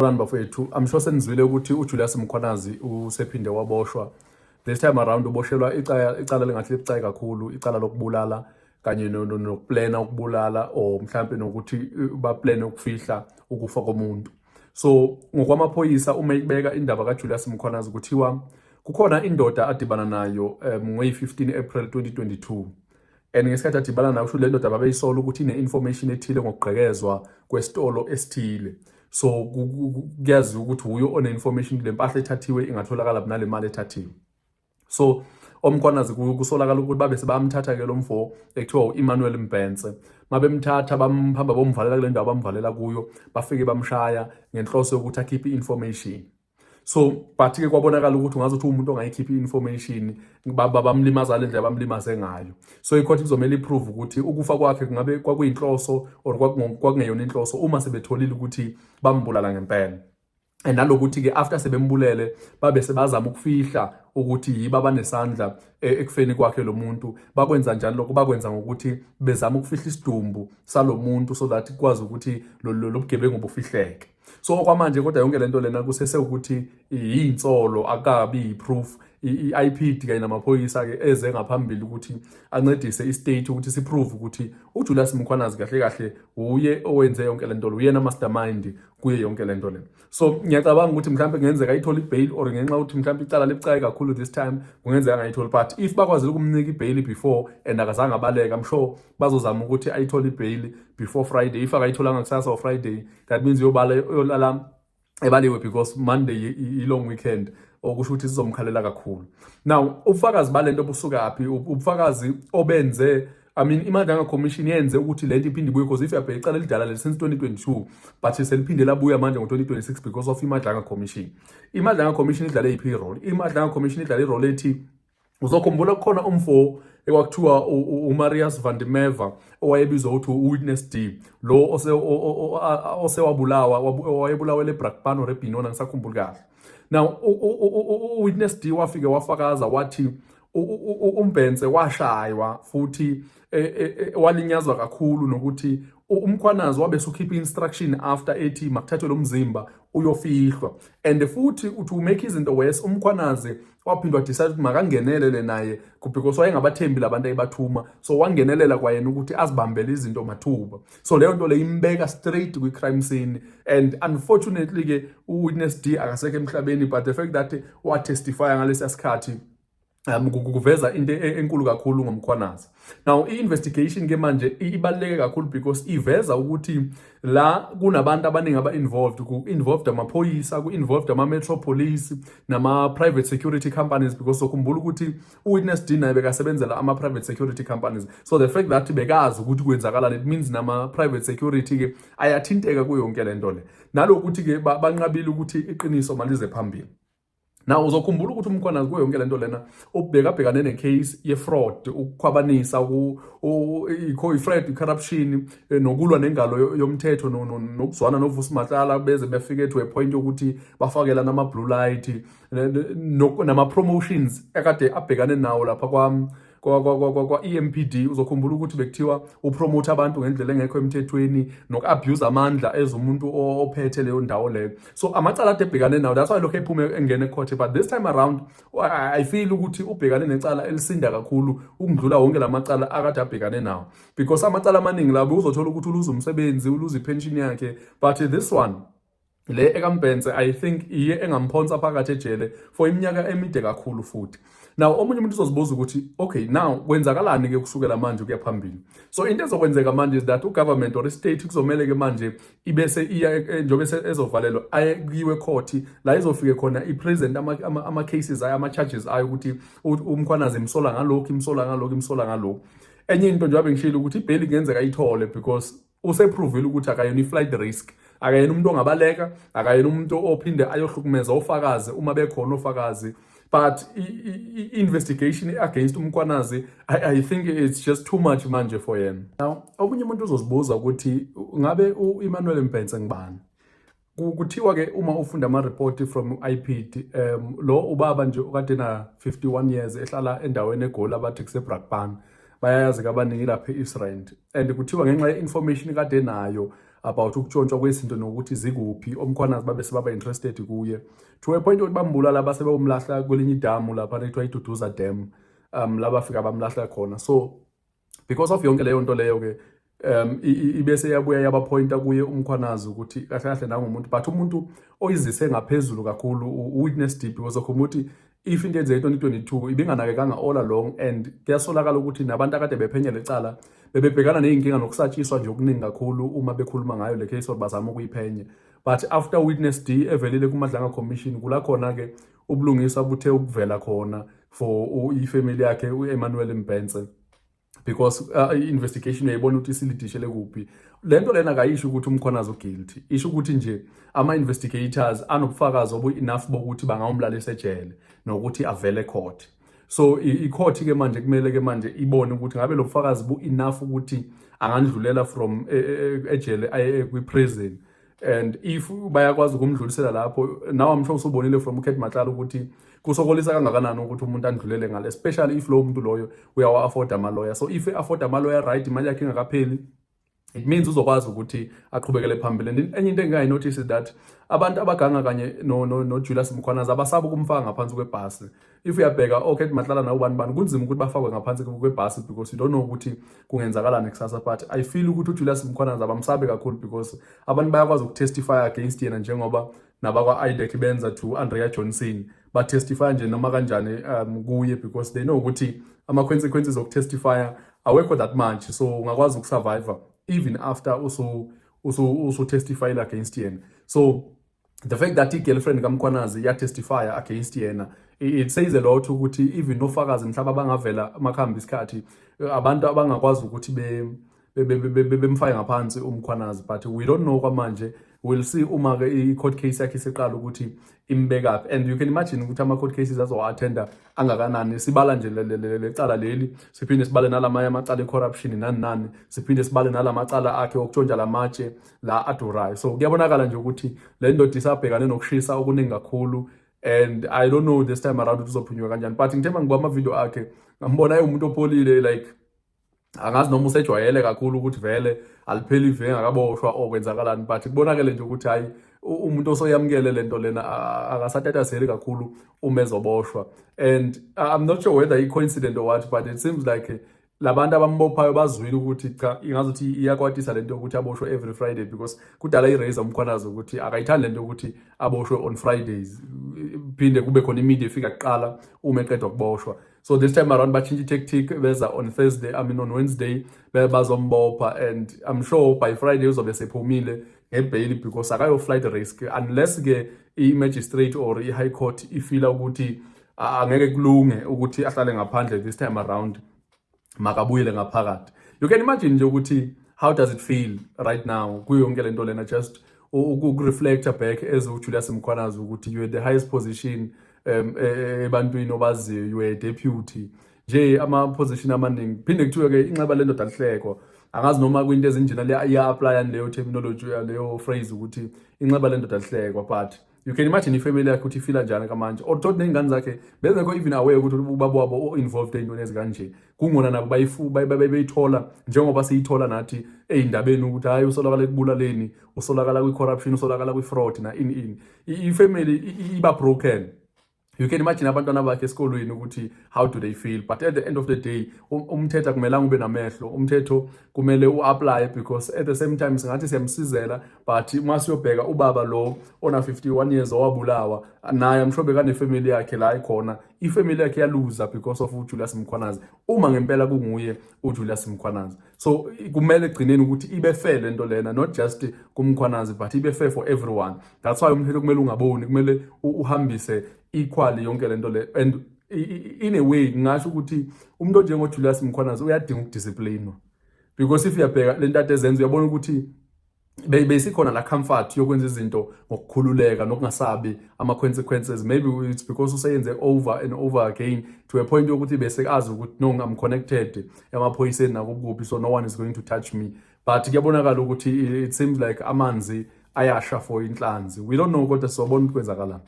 Sanibonani bafowethu, I'm sure senizwile ukuthi uJulius Mkhwanazi usephinde waboshwa. This time around uboshelwa icala lengathi libucayi kakhulu, icala lokubulala kanye nokuplana ukubulala or mhlampe nokuthi baplane ukufihla ukufa komuntu. So ngokwamaphoyisa, uma ikubeka indaba kaJulius Mkhwanazi, kuthiwa kukhona indoda adibana nayo ngoyi-15 April 2022, and ngesikhathi adibana nayo, kusho le ndoda babeyisola ukuthi ine-information ethile ngokugqekezwa kwesitolo esithile. So kuyaziwa ukuthi uyo one-information kule mpahla ethathiwe ingatholakala nale mali ethathiwe. So oMkhwanazi kusolakala ukuthi babe sebamthatha-ke lo mfo ekuthiwa u-Emmanuel Mbhense. Mabemthatha, bamhamba bomvalela kule ndawo bamvalela kuyo, bafike bamshaya ngenhloso yokuthi akhiphe i-information. So but-ke kwabonakala ukuthi ungaze uthi umuntu ongayikhiphi i-information, bamlimaza le ndlela bamlimaze ngayo. So ikhoti kuzomele iprove ukuthi ukufa kwakhe kungabe kwakuyinhloso or kwakungeyona inhloso, uma sebetholile ukuthi bambulala ngempela, and nalokuthi-ke after sebembulele babe sebazama ukufihla ukuthi yibo abanesandla ekufeni kwakhe lo muntu. Bakwenza njani lokho? Bakwenza ngokuthi bezama ukufihla isidumbu salo muntu so that kukwazi ukuthi lo bugebengu bufihleke. So okwamanje kodwa yonke lento lena kusese ukuthi yinsolo, akabi yi-proof. I-IPID kanye namaphoyisa-ke eze ngaphambili ukuthi ancedise i-state ukuthi siprove ukuthi uJulius Mkhwanazi kahle kahle uye owenze yonke lento le, uyena mastermind kuye yonke lento le. So ngiyacabanga ukuthi mhlawumbe kungenzeka ayithole i-bail, or ngenxa yokuthi mhlawumbe icala libucayi kakhulu this time, kungenzeka angayitholi. But if bakwazile ukumnika i-bail before and akazange abaleka, I'm sure bazozama ukuthi ayithole i-bail before Friday. If akayitholanga kusasa or Friday, that means uyobala uyolala ebaliwe, because Monday i-long weekend, okusho ukuthi sizomkhalela kakhulu. Now ubufakazi balento busukaphi? Ubufakazi obenze, I mean, iMadlanga Commission yenze ukuthi lento iphinde ibuye, because if uyabheka icala elidala le since 2022, but seliphinde labuya manje ngo-2026 because of iMadlanga Commission. IMadlanga Commission idlale yiphi irole? IMadlanga Commission idlale irole ethi, uzokhumbula kukhona umfo ekwakuthiwa uMarius van der Merwe, owayebizwa ukuthi uWitness D, lo osewabulawa, owayebulawele eBrakpan or eBenoni, angisakhumbuli kahle. Now uWitness D wafike wafakaza, wathi uMbhense washaywa futhi walinyazwa kakhulu, nokuthi uMkhwanazi wabe esukhipha instruction after ethi makuthathwe lo mzimba uyofihlwa. And futhi to make izinto worse, uMkhwanazi waphinde wadecide ukuthi makangenelele naye because wayengabathembi labantu ayibathuma, so wangenelela kwayena ukuthi azibambele izinto mathuba. So leyo nto leyo imbeka straight kwi-crime scene, and unfortunately ke uWitness D akasekho emhlabeni, but the fact that watestifya ngalesiya sikhathi kuveza into enkulu kakhulu ngoMkhwanazi. Now i-investigation ke manje ibaluleke kakhulu because iveza ukuthi la kunabantu abaningi aba-involved, ku-involved amaphoyisa, ku-involved ama-metro police nama-private security companies, because ukhumbula ukuthi u-Witness D naye bekasebenzela ama-private security companies. So the fact that bekazi ukuthi kwenzakalani, it means nama-private security-ke ayathinteka kuyo yonke le nto le, nalokuthi-ke banqabile ukuthi iqiniso malize phambili. Now uzokhumbula ukuthi uMkhwanazi kuyo yonke lento lena ubhekabhekane necase ye-fraud, ukukhwabanisa, i-fraud, i-corruption, nokulwa nengalo yomthetho, nokuzwana noVusi Matlala, beze befike to a point yokuthi bafakela nama-blue light, nama-promotions akade abhekane nawo lapha kwa-EMPD. Uzokhumbula ukuthi bekuthiwa upromote abantu ngendlela engekho emthethweni noku-abuse amandla ezomuntu ophethe leyo ndawo leyo. So amacala ade ebhekane nawo, that's why lokhu ephume engene ecourt. But this time around I feel ukuthi ubhekane necala elisinda kakhulu ukudlula wonke lamacala akade abhekane nawo, because amacala amaningi labo uzothola ukuthi uluza umsebenzi, uluza ipension yakhe, but this one le ekaMbhense, I think iye engamphonsa phakathi ejele for iminyaka emide kakhulu futhi. Now omunye umuntu uzozibuza ukuthi, okay, now kwenzakalani ke kusukela manje ukuya phambili? So into ezokwenzeka manje is that ugovernment or state kuzomele ke manje ibese iya, njengoba ezovalelwa, aye kuyiwe court la izofike khona i-present ama cases ayo, ama charges ayo, ukuthi uMkhwanazi imsola ngalokhu, imsola ngalokhu, imsola ngalokhu. Enye into, njengoba ngishilo ukuthi ibail kungenzeka ayithole because useprovile ukuthi akayena i-flight risk, akayena umuntu ongabaleka, akayena umuntu ophinde ayohlukumeza ofakazi uma bekhona ofakazi. But i-investigation against uMkhwanazi, I think it's just too much manje for yena. Now omunye umuntu uzozibuza ukuthi ngabe u-Emmanuel Mbhense ngubani? Kuthiwa ke uma ufunda ama-report from IPID, lo ubaba nje okade na 51 years, ehlala endaweni eGoli abathi kuseBrakpan, bayayazi kabaningi lapha e-East Rand, and kuthiwa ngenxa ye-information kade nayo about ukutshontshwa kwezinto nokuthi zikuphi. OMkhwanazi babe sebaba interested kuye to a point ukuthi bambulala, base bewumlahla kwelinye idamu lapha ekuthiwa iDuduza Dam, la bafika bamlahla khona. So because of yonke leyo nto leyo ke, ibese yabuya yabapointa kuye uMkhwanazi ukuthi kahle kahle nangumuntu, but umuntu oyizise ngaphezulu kakhulu u-Witness D, because ukuthi if into yenzeke 2022 ibinganakekanga all along, and kuyasolakala ukuthi nabantu akade bephenya lecala bebebhekana ney'nkinga nokusatshiswa nje okuningi kakhulu uma bekhuluma ngayo le case or bazama ukuyiphenya. But after Witness D evelile kuMadlanga Commission, kula khona-ke ubulungiswa buthe ukuvela khona for ifamily yakhe u-Emmanuel Mbense, because i-investigation uyayibona ukuthi isilidishele kuphi. Le nto lena kayisho ukuthi uMkhwanazi uguilty, isho ukuthi nje ama-investigators anobufakazi obu-enough bokuthi bangawumlalisa ejele nokuthi avele court. So i-court ke manje kumele ke manje ibone ukuthi ngabe lo bufakazi bu-enough ukuthi angandlulela from ejele aye kwi-prison, and if bayakwazi ukumdlulisela lapho. Now I'm sure usubonile from uCat Matlala ukuthi kusokolisa kangakanani ukuthi umuntu andlulele ngale, especially if lowo muntu loyo uyawa-afford ama-lawyer. So if e-afford ama-lawyer, right, imali yakhe ingakapheli, it means uzokwazi ukuthi aqhubekele phambili. And enye into engingayinotice is that abantu abaganga kanye no Julius Mkhwanazi abasabi ukumfaka ngaphansi kwebhasi. If uyabheka oCat Matlala nawo bani bani, kunzima ukuthi bafakwe ngaphansi kwebhasi because you don't know ukuthi kungenzakalani kusasa. But I feel ukuthi uJulius Mkhwanazi abamsabi kakhulu because abantu bayakwazi ukutestify against yena, njengoba nabakwa-IDAC benza to Andrea Johnson, batestify nje noma kanjani kuye because they know ukuthi ama-consequences okutestifya awekho that much, so ungakwazi ukusurvive even after usu testifyile against yena. So the fact that i-girlfriend kaMkhwanazi iyatestifya against yena, it says a lot ukuthi even nofakazi mhlawumbe abangavela makuhamba isikhathi, abantu abangakwazi ukuthi bemfake ngaphansi uMkhwanazi. But we don't know kwamanje, we'll see uma ke i-court case yakhe isiqala ukuthi imbekaphi. And you can imagine ukuthi ama-court cases azowa-attenda angakanani, sibala nje le cala leli, siphinde sibale nalamanye amacala e-corruption, nani nani, siphinde sibale nalamacala akhe okutshontsha lamatshe la adurayo. So kuyabonakala nje ukuthi le ndoda isabhekane nokushisa okuningi kakhulu, and I don't know this time around ukuthi uzophunyuka kanjani. But ngithe uma ngibuka amavidiyo akhe, ngambona ewumuntu opholile, like angazi noma usejwayele kakhulu ukuthi vele alipheli iviki engakaboshwa or kwenzakalani, but kubonakele nje ukuthi hayi, umuntu osoyamukele lento lena, akasatatazeli kakhulu uma ezoboshwa. And I'm not sure whether i-coincident or what, but it seems like labantu abambophayo bazwile ukuthi cha, ingazuthi iyakwatisa lento yokuthi aboshwe every Friday, because kudala i-raise uMkhwanazi ukuthi akayithandi lento yokuthi aboshwe on Fridays, phinde kube khona imedia efika kuqala uma eqedwa kuboshwa. So this time around batshintsha i-tactic, beza on Thursday, I mean on Wednesday, bazombopha, and I'm sure by Friday uzobe sephumile ngebail because akayo flight risk, unless ke i-magistrate or i-high court ifila ukuthi angeke kulunge ukuthi ahlale ngaphandle this time around, makabuyele ngaphakathi. You can imagine nje ukuthi how does it feel right now kuyo yonke lento lena, just ukureflecta back as uJulius Mkhwanazi ukuthi you had the highest position ebantwini obaziyo, you were a deputy nje, ama-position amaningi. Phinde kuthiwe-ke inxeba lendoda lihlekwa. Angazi noma kwinto ezinjena le iya-applya leyo terminology, leyo phrase ukuthi inxeba lendoda lihlekwa, but you can imagine ifamily yakhe ukuthi ifila njani kamanje, or tot ney'ngane zakhe bezekho even aware ukuthi ubaba wabo o-involved ey'ntweni ezikanje. Kungona nabo beyithola njengoba siyithola nathi ey'ndabeni ukuthi hhayi, usolakala ekubulaleni, usolakala kwi-corruption, usolakala kwi-fraud na ini ini. Ifamily iba broken. You can imagine abantwana bakhe esikolweni ukuthi how do they feel. But at the end of the day, umthetho akumelanga ube namehlo, umthetho kumele u-apply, because at the same time singathi siyamsizela, but uma siyobheka ubaba lo ona 51 years owabulawa naye, I'm sure bekanefamily yakhe la ikhona, ifamily yakhe yaluza because of uJulius Mkhwanazi, uma ngempela kunguye uJulius Mkhwanazi. So kumele egcineni ukuthi ibe fair lento lena, not just kuMkhwanazi but ibe fair for everyone. That's why umthetho kumele ungaboni, kumele uhambise equally yonke lento le. And in a way ngingasho ukuthi umuntu onjengoJulius Mkhwanazi uyadinga ukudisciplinwa, because if uyabheka le nto ezenza, uyabona ukuthi besikhona la comfort yokwenza izinto ngokukhululeka nokungasabi ama-consequences. Maybe it's because useyenze over and over again to a point yokuthi bese azi ukuthi no, I'm connected emaphoyiseni nakuphi, so no one is going to touch me. But kuyabonakala ukuthi it seems like amanzi ayasha for inhlanzi. We don't know, kodwa sizobona ukuthi kwenzakalani.